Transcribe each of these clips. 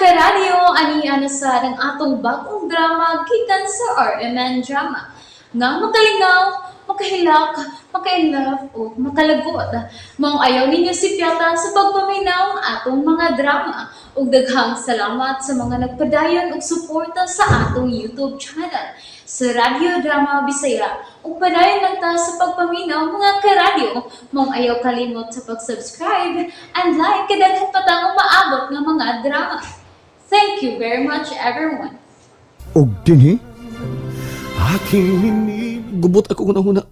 Karadyo, ani na sa ang atong bagong drama gikan sa RMN Drama. Nga makalingaw, makahilak, makainlove o makalagot. Maong ayaw ninyo sipyata sa pagpaminaw ang atong mga drama. Ug daghang salamat sa mga nagpadayon og suporta sa atong YouTube channel sa Radyo Drama Bisaya. Ug padayon lang ta sa pagpaminaw, mga karadyo. Maong ayaw kalimot sa pag-subscribe and like kay daghan pa tang umaabot nga mga drama. Thank you very much, everyone. Og dinhi Aking minib Gubot ako una-una.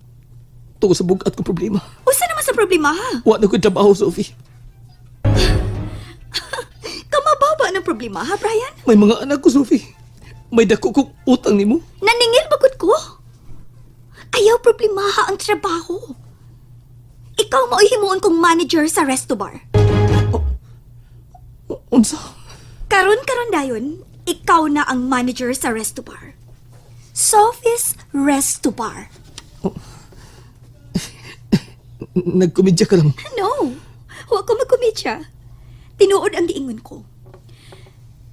Tungod sa bugat kong problema. Usa naman sa problema ha? Wa na ko'y trabaho, Sophie. Kamababa ng problema ha, Brian? May mga anak ko, Sophie. May dako kong utang nimo. Naningil bagod ko. Ayaw problema ha ang trabaho. Ikaw mao'y himuon kong manager sa resto bar. Unsa? Karon-karon dayon, ikaw na ang manager sa resto bar. Sophie's Resto Bar. Nagkomedya ka lang. No, huwag ko magkomedya. Tinuod ang giingon ko.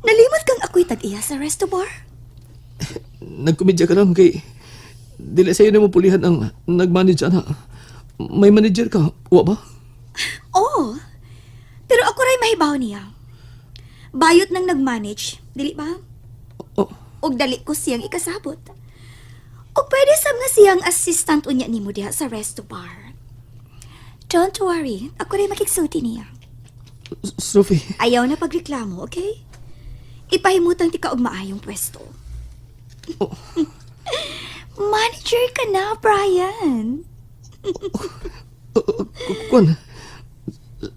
Nalimot kang ako'y tag-iya sa resto bar? Nagkomedya ka lang kay dili sa'yo na mo pulihan ang nag-manage ana. May manager ka, wa ba? Oo. Pero ako ray mahibaw niya. Bayot nang nag-manage, dili ba? Oh, Og dali ko siyang ikasabot. Og pwede sab nga siyang assistant unya nimo diha sa resto bar. Don't worry, ako ray makigsulti niya. Sophie, Ayaw na pagreklamo, okay? Ipahimutan ti ka og maayong pwesto. Oh. Manager ka na, Brian. Kuan.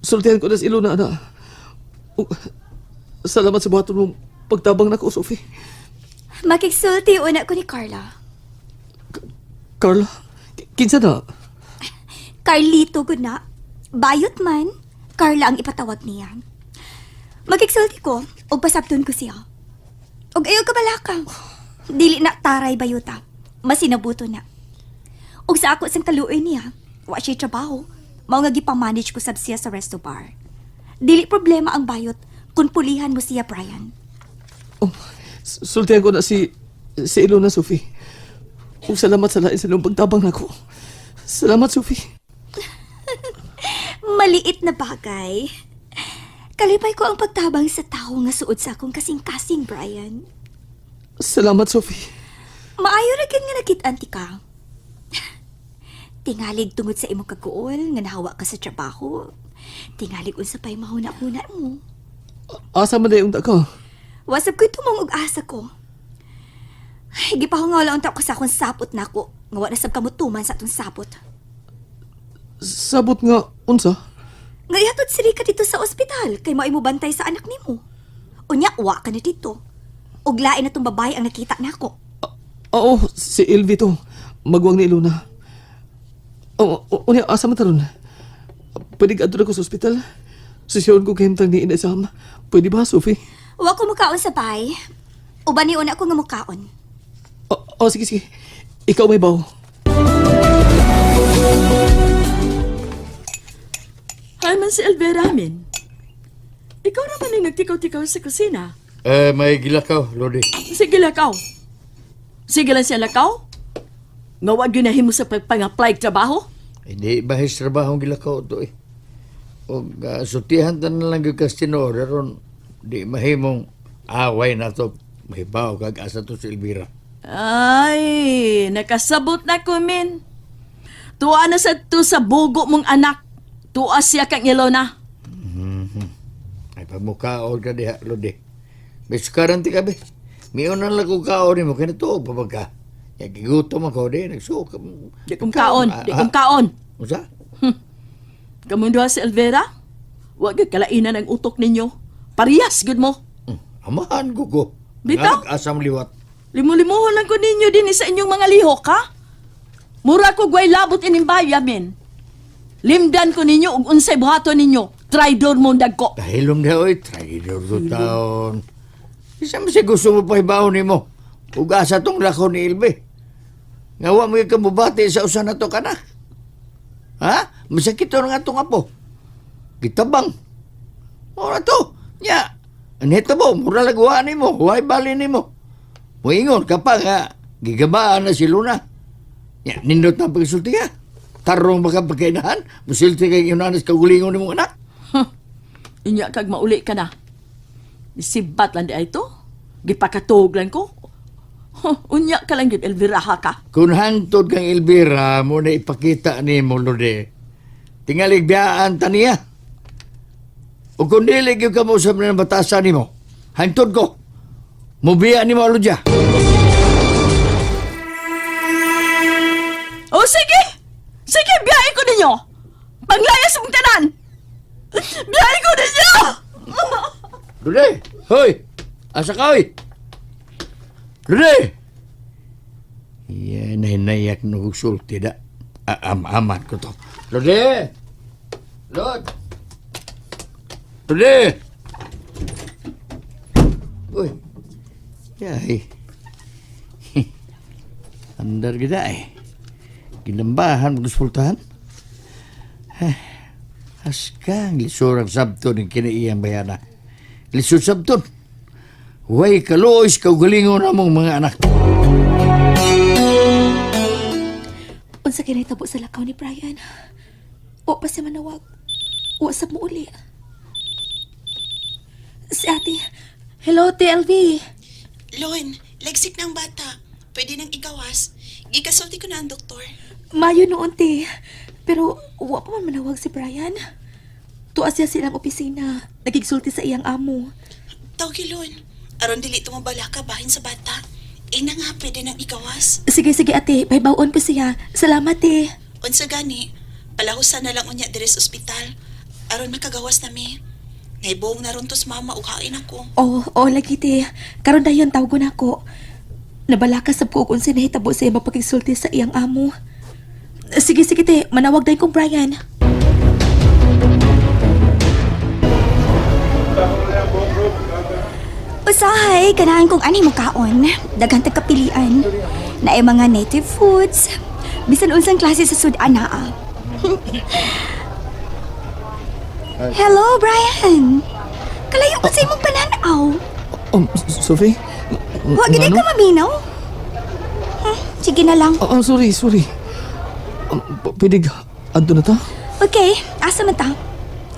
Sultihan ko na si Ilona, ana. Oh, salamat sa buhaton mong pagtabang nako, Sophie. Makigsulti una ko ni Carla. Carla, kinsa na? Carlito gud na. Bayot man, Carla ang ipatawag niya. Magigsulti ko, og pasabton ko siya. Og ayaw ka balaka. Dili na taray bayuta. Masinabuto na. Og sa ako sang kaluoy niya, wa siya trabaho. Mao nga gipamanage ko sab siya sa resto bar. Dili problema ang bayot kung pulihan mo siya, Brian. Oh, sultihan ko na si Ilona, Sophie. Ug salamat sa lain sa iyong pagtabang nako. Salamat, Sophie. Maliit na bagay. Kalipay ko ang pagtabang sa tao nga suod sa akong kasing-kasing, Brian. Salamat, Sophie. Maayo ra gyud nga nakit-an ti ka. Tingalig tungod sa imong kaguol nga nahawa ka sa trabaho. Tingalig unsa pay mahuna-huna mo. Asa man dayon ta ka? Wasap ko'y tumong og asa ko. Ay, gipahungaw lang unta ko sa akong sapot nako. Nga wa na sab kamo tuman sa atong sapot. Sabot nga unsa? Nga ihatod si Rika dito sa ospital kay mao mo bantay sa anak nimo. Unya wa ka na dito. Ug lain na tong babae ang nakita nako. Oo, si Ilvi to. Magwang ni Ilona. Oo, unya, asa man taron? Pwede ka ko sa ospital? Sisyon ko kahimtang ni Ina Sam. Pwede ba, Sophie? Wa ko mukaon sa bay. Uban ni una ko nga mukaon. Oh, sige, sige. Ikaw may baw. Hi man si Elvira amin. Ikaw naman ang nagtikaw-tikaw sa kusina. Eh, may gilakaw, Lodi. Sige lakaw. Sige lang siya lakaw. Nga wag yun mo sa pagpang-apply trabaho. Hindi bahis trabaho ang gilakaw to eh. O sultihan ta na lang yung kastino, aron di mahimong away na to. Mahibaw kag asa to si Elvira. Ay, nakasabot na ko, min. Tuwa na sa to sa bugo mong anak. Tuwa siya kang Ilona. Ay, pagmukaon ka diha, Lodi. May sukaran ti kabe. Miunan lang kong kaon nimo, kaya natuog pa ba ka? Ya, gigutom ako, di. Nagsuok. Di kong kaon, di kong kaon. Unsa? Kamundo si Elvira. Wag gyud kalainan ang utok ninyo. Parehas gud mo. Amahan ko ko. Bitaw? Asam liwat. Limulimuhon lang ko ninyo din sa inyong mga lihok, ha? Mura ko gway labot ining bayo, amin. Limdan ko ninyo ug unsay buhaton ninyo. Traidor mo dagko. Dahilom na, oy, traidor to taon. Isa mo siya gusto mo pahibaon nimo. Ug asa tong lakaw ni Ilbe. Nga wa mo ka mubati sa usa na to kanak. Ha? Masakit to nga tong apo. Gitabang. Ora to. Nya. Anita mo, mura lagwa nimo, huway bali nimo. Muingon ka pa nga, gigabaan na si Luna. Ya, nindot na pagsulti ka. Tarong baka pagkainahan, musulti kay iunanas kagulingon nimo anak. Huh. Inya kag mauli ka na. Sibat lang di ay to. Gipakatog lang ko. Huh, unya ka lang gyud Elvira ha ka. Kung hangtod kang Elvira, mo na ipakita ni mo, Lode. Tingalig biyaan ta niya. O kung dili gyud ka mo usab na ng batasan nimo, hangtod ko. Mubiya nimo Aludya. O sige! Sige, biyahe ko ninyo! Panglayas mong tanan! Biyahe ko ninyo! Lode! Hoy! Asa ka, hoy? Lode! Yan, nahinayak no sulti da. Aam-aman ko to. Lode! Lod! Lode! Uy. Yay. Andar gida eh. Ginambahan mo sultahan. Eh, Askang lisurang sabto ng kinaiyang bayana. Lisod sabton. Huwag kaluoy sa kaugalingon namong mga anak. Unsa kay nahitabo sa lakaw ni Brian? O pa siya manawag. Wa sab mo uli. Si ate. Hello, TLV. Lon, legsik ng bata. Pwede nang igawas. Gikasulti ko na ang doktor. Mayo noon, te. Pero wa pa man manawag si Brian. Tuwa siya silang opisina. Nagigsulti sa iyang amo. Tawgi, Lon. Aron dili tumabala ka bahin sa bata. Ina nga, pwede nang igawas. Sige, sige, ate. Pahibaw-on ko siya. Salamat, te. Unsa gani, palahusan na lang unya diri sa ospital. Aron makagawas na mi. Naibuong na ron tos mama ug hain ako. Oo, oh, lagi, te. Karon dayon tawgon ako. Nabalaka sab ko kung unsay nahitabo sa iyang mapakigsulti sa iyang amo. Sige, sige, te. Manawag dayon kong Brian. Usahay, ganahan kong ani mo kaon. Daghan tag kapilian. Naay mga native foods. Bisan unsang klase sa sudan naa. Hello, Brian. Kalayo ko sa imong pananaw. Sophie? Wa gid Ngano? ka maminaw. Sige na lang. Oh, sorry, sorry. Pwede ka, adto na ta? Okay, asa man ta?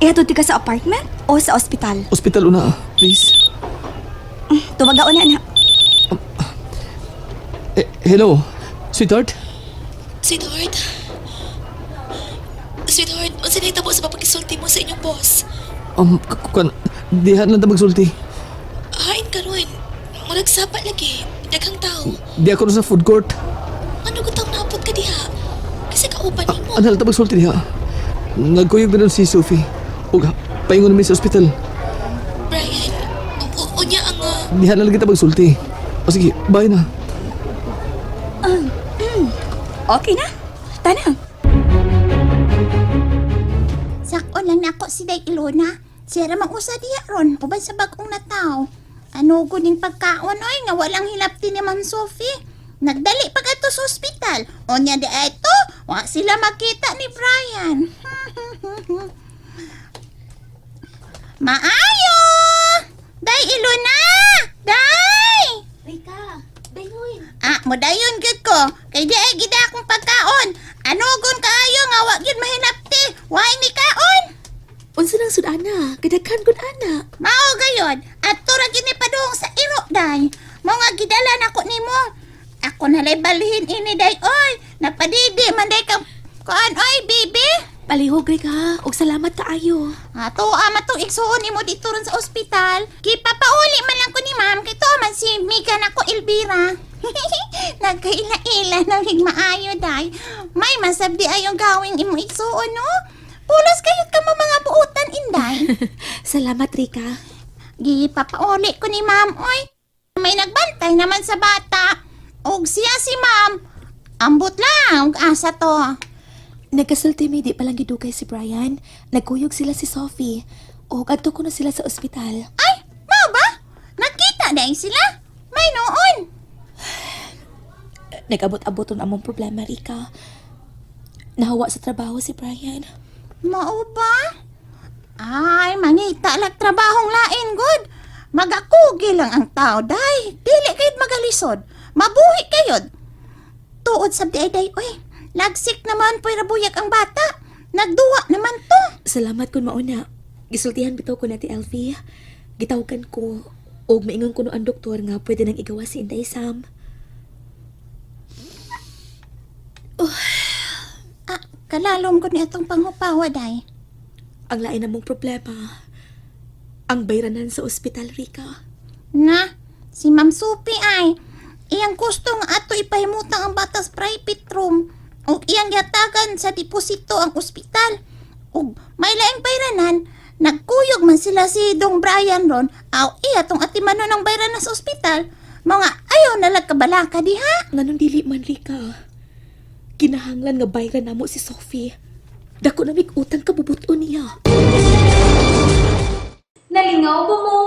Ihatod ka sa apartment o sa ospital? Ospital una, please. Tumagaon na na. Eh, hello, sweetheart? Sweetheart? Sweetheart, unsa nahitabo sa papakisulti mo sa inyong boss? Kuan, dihan lang ta magsulti. Hain karon. Murag sapa lagi. Daghang tao. Di ako sa food court. Ano gutang naapot ka diha? Kasi kauban nimo. Ano lang ta magsulti diha? Nagkuyog na nun si Sophie. Ug paingon namin sa ospital. Brian, unya ang Diha na lang kita magsulti. O sige, bye na. Okay na. Tana. Sakon lang nako si Day Ilona. Siya ra usa diya ron, uban sa bagong nataw. Ano guning pagkaon oy nga walang hilapti ni Ma'am Sophie. Nagdali pag ato sa ospital. Onya di ito, wa sila makita ni Brian. Maayo! Day Ilona! Day! Rika, dayon. Ah, modayon gyud ko. Kay di ay gida akong pagkaon. Ano gun kaayo nga wa gyud mahilapti. Wa ni kaon. Unsa nang sudana? Kadaghan gud ana. Mao gayon, at ra gyud ni padung sa iro day. Mao nga gidala nako nimo. Ako na lay balhin ini day oy. Napadidi man day kang kuan oy bibi. Palihog Rika, og salamat kaayo. Ato ama tong igsuon nimo dito ron sa ospital. Gipapauli man lang ko ni ma'am kay tuwa man si Mika nako Elvira. Nagkaila-ila na ring maayo day. May masabdi ayong gawin imo igsuon no. Pulos kayot ka mo mga buutan inday. Salamat Rika. Gipapauli ko ni ma'am, oy. May nagbantay naman sa bata. Og siya si ma'am. Ambot lang, og asa to. Nagkasulti mi di pa lang gidugay si Brian. Nagkuyog sila si Sophie. Og adto ko na sila sa ospital. Ay, mao ba? Nakita na sila. May noon. Nag-abot-abot ang among problema, Rika. Nahawa sa trabaho si Brian. Mao ba? Ay, mangita lag trabahong lain, good. Mag Pugi lang ang tao, day. Dili kayod magalisod. Mabuhi kayod. Tuod sab di ay day, oy. Nagsik naman po'y rabuyag ang bata. Nagduwa naman to. Salamat kun mauna. Gisultihan bitaw ko na ti Elvie. Gitawgan ko og maingon kuno ang doktor nga pwede nang igawas si Inday Sam. Ah, kalalom ko ni atong panghupawa, day. Ang lain namong problema, ang bayranan sa ospital, Rika. Na, si Ma'am Sophie ay, iyang gusto nga ato ipahimutang ang batas private room ug iyang yatagan sa deposito ang ospital. Ug may laing bayranan, nagkuyog man sila si Dong Brian ron, aw iya tong atimanon ang bayranan sa ospital. Mga ayaw na lang kabalaka diha. Nganong dili man, Rika? Kinahanglan nga bayran namo si Sophie. Dako na mig utang kabubuton niya. Nalingaw ba mo?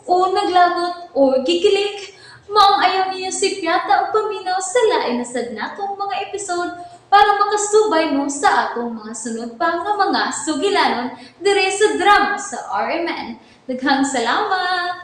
O naglagot o gikilig? Maong ayaw niyo si Piata o paminaw sa lain na sad natong mga episode para makasubay mo sa atong mga sunod pa nga mga sugilanon dire sa drama sa RMN. Daghang salamat!